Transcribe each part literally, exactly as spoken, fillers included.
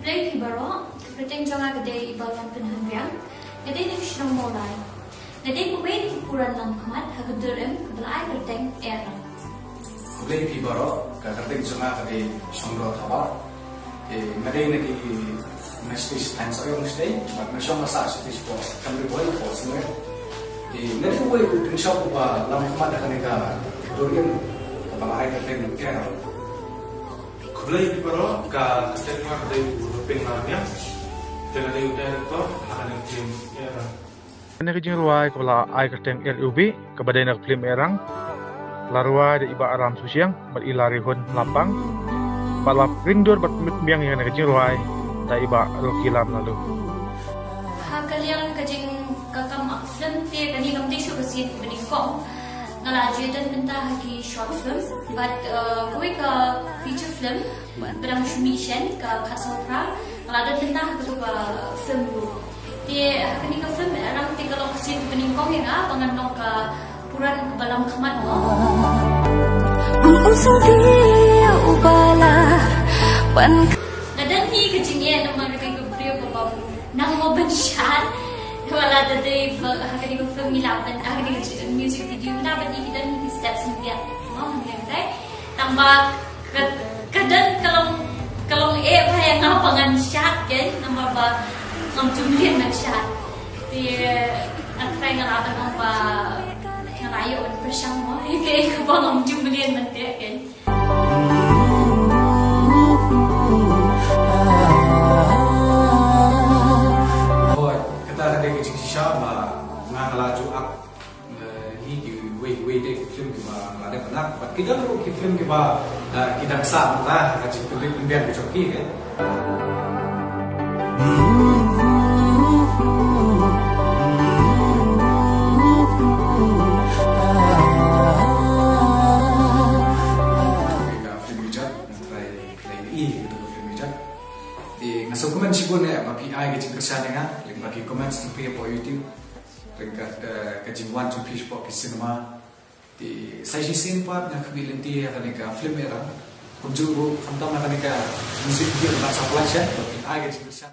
Khublei phi baroh, ka kyrteng jong nga ka dei i Balwam Pynhynriang, nga dei na ka shnong Mawlai. Nga dei kawei na ki puran langkhmat ha ka dur im kaba la ai kyrteng Erang. Khublei phi baroh, ka kyrteng jong nga ka dei Shongdor Thabah. Eh, nga dei na ki, na stage Thain Sohiong stage, bad nga shong nga sah stage po Khamri Boy po Sngewbha. Eh, nga dei kawei u pynshong uba langkhmat ha kane ka dur im kaba la ai kyrteng Erang. Khublei phi baroh, ka kyrteng nga ka dei u Hoping Larniang. Te nga dei u director ha kane ka film Erang. Kane ka jingrwai kaba la ai kyrteng Eriubi, kaba dei na ka film Erang, la rwai da i Bah Ram Suchiang bad i Larihun Lapang. Bad la pyndur bad pynmih ïa kane ka jingrwai da i Bah Rocky Lamnalu. Ha ka liang ka jing ka kam act film te kane kam dei shuh ka sien kaba nyngkong. Nga la ju don mynta ha ki short film bad, eh, kawei ka feature film ba dang shu mih shen, ka Khatsaw Phra. Nga la don mynta ha katu ka film ruh. Te ha kane ka film Erang te ka long ka sien kaba nyngkong ïa nga ba ngan long ka puran kaba langkhmat mo. Kum u sngewthuh u ba la ban. Nga don hi ka jingeh namar ka dei ka briew kaba nang mo ban shad. Te wat la da dei ba ha kane ka film ngi lah ban, ha kane ka music video ngi lah ban ïohi don hi ki step sngewthuh mo, ngi lah ban. Tang ba ka, ka don ka long, ka long eh ba ïa nga ba ngan shad kein, namar ba ngam ju mlien ban shad. Te nga try nga la ban ong ba nga la ïoh ban pyrshang mo, ïa kaei kaba ngam ju mlien ban teh kein. Hooid, kata ka dei ka jingshisha ba nga, nga la ju act, eh, hi kiwei kiwei de ki film kiba nga la dep ban act, bad ki don ruh ki film kiba, eh, ki dang sah mynta ha ka jingpynrit pynbiang ka jong ki, eh. Ka film Ijat, nga try, try i ka film Ijat. Te nga sngewkmen shibun eh ba phi ai ka jingkyrshan ïa nga lyngba ki comments jong phi hapoh YouTube. Ryngkat, eh, ka jingwan jong phi shapoh ki cinema. Te sa shisien pat nga khmih lynti ïa kane ka film Erang. Kumjuh ruh khamtam ïa kane ka music video ba sa pynlait shen, to phin ai ka jingkyrshan.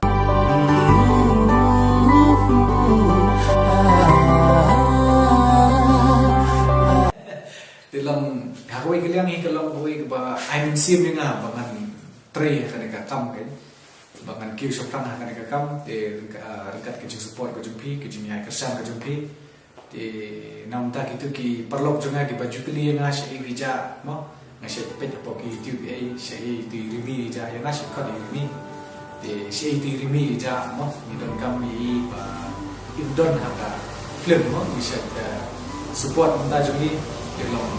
Te long ha kawei ka liang hi ka long kawei kaba ai mynsiem ïa nga ba ngan trei ha kane ka kam kein. Ba ngan kiew shaphrang ha kane ka kam, te ryngkat, ah, ryngkat ka jingsupport ka jong phi, ka jingïai kyrshan ka jong phi. Te na mynta kito ki paralok jong nga kiba ju kylli ïa nga shaei phi jah mo. Nga shait peit hapoh ki YouTube, ei, shaei tu i Rimi i jah, ïa nga shait khot i Rimi. Te shaei tu i Rimi i jah mo, ngi donkam ïa i ba im don ha ka film mo, ngi shait, eh, support mynta jong ngi, te long,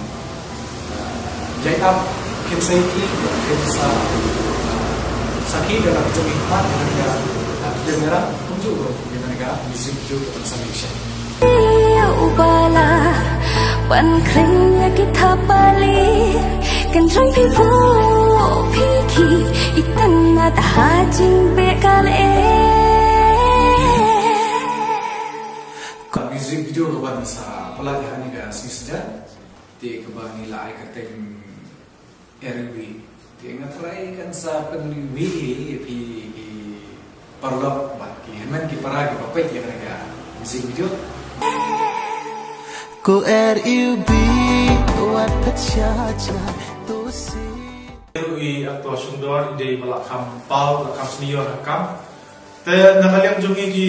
eh, ïai ap kynsan ïa ki, kynsan, eh, sakhi da la jong ngi pat ïa ka, eh, film Erang, kumjuh ruh ïa ka music video ka ban sa mih shen. Ïa u ba la ban khring ïa ki thapali, kan rang phi phu phi ki, i tan na ta ha jing be kal e. Ka music video ka ban sa pynlait ha kane ka sngi Saitjaiñ, te kaba ngi la ai kyrteng Eriubi. Te nga try kan sa pynwit ïa phi ki paralok bad ki hynmen ki para kiba peit ïa kane ka music video. Ko Eriubi wat phet sha jan to si. I actor Shongdor i dei ba la kham paw, la kham senior ha ka kam. Te na ka liang jong ngi ki,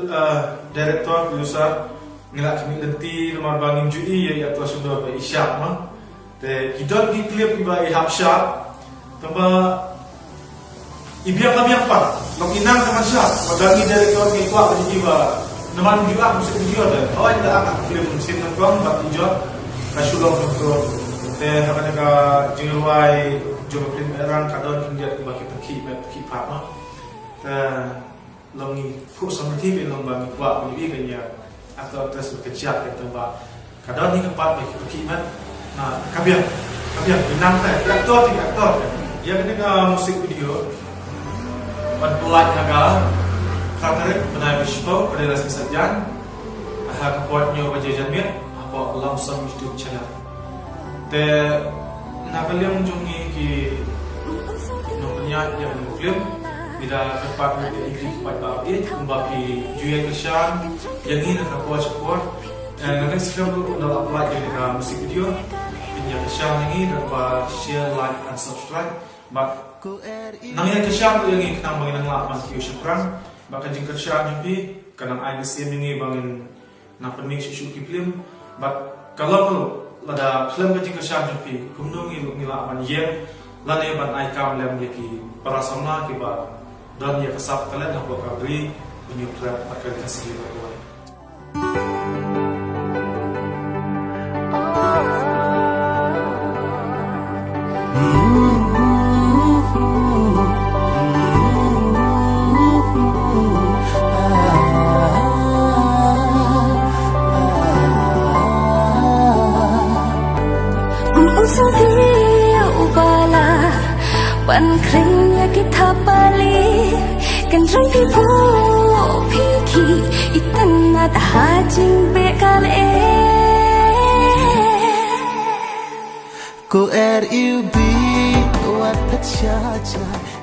eh, director, producer, ngi la khmih lynti namar ba ngim ju i ïa i actor Shongdor ba i shad mo. Te ki don ki clip kiba i hap shad. Tangba i biang ka biang pat. Long i nang ka man shad. Ba da ngi director ngi kwah ba i ba namar ngim ju act music video te. Hawai da act film sien nyngkong bad i jot ka shu long control. Te ha kane ka jingrwai jong ka film Erang ka don khyndiat kiba ki pyrkhih met pyrkhih phad mo. Te long ngi phuh samrkhie, long ba ngi kwah ban ïohi ïa ka nia actor actress ba ka jia ka tang ba ka don hi ka part ba ki pyrkhih met. Na ka biang, ka biang, ki nang te, ki actor te, ki actor te. Ïa kane ka music video ban pynlait ha ka khatsaw tarik bnai ba shiphew, ka dei la sngi Saitjaiñ, ha ka por hynñiew baje janmiet hapoh Lumsong YouTube channel. Te na ka liang jong ngi ki nongpynïaid ïa ka film, Phi da kyrpad ïa ngi, phi paidbah, eh, kumba phi ju ïa kyrshan ïa ngi na ka por sha ka por. Eh, nga ngeit skhem ruh ynda la peit ïa ka music video, phin ïa kyrshan ïa ngi, da kaba share, like and subscribe. Bad nang ïa kyrshan ruh ïa ngi khnang ba ngin nang lah ban kiew shaphrang. Bad ka jingkyrshan jong phi ka nang ai mynsiem ïa ngi ba ngin nang pynmih shuh shuh ki film. Bad ka long ruh lada khlem ka jingkyrshan jong phi, kumno ngi ruh ngi lah ban ïeng lane ban ai kam lem ïa ki para samla kiba don ïa ka sap talent hapoh ka Ri U Hynñiewtrep bad ka Ri Khasi baroh kawei. Kum u sngewthuh u ba la ban khring ïa ki thapali, kan rung phi phu phi ki itynnat ha jingbeh kal eh. Ko er iu bi wat phet sha jai.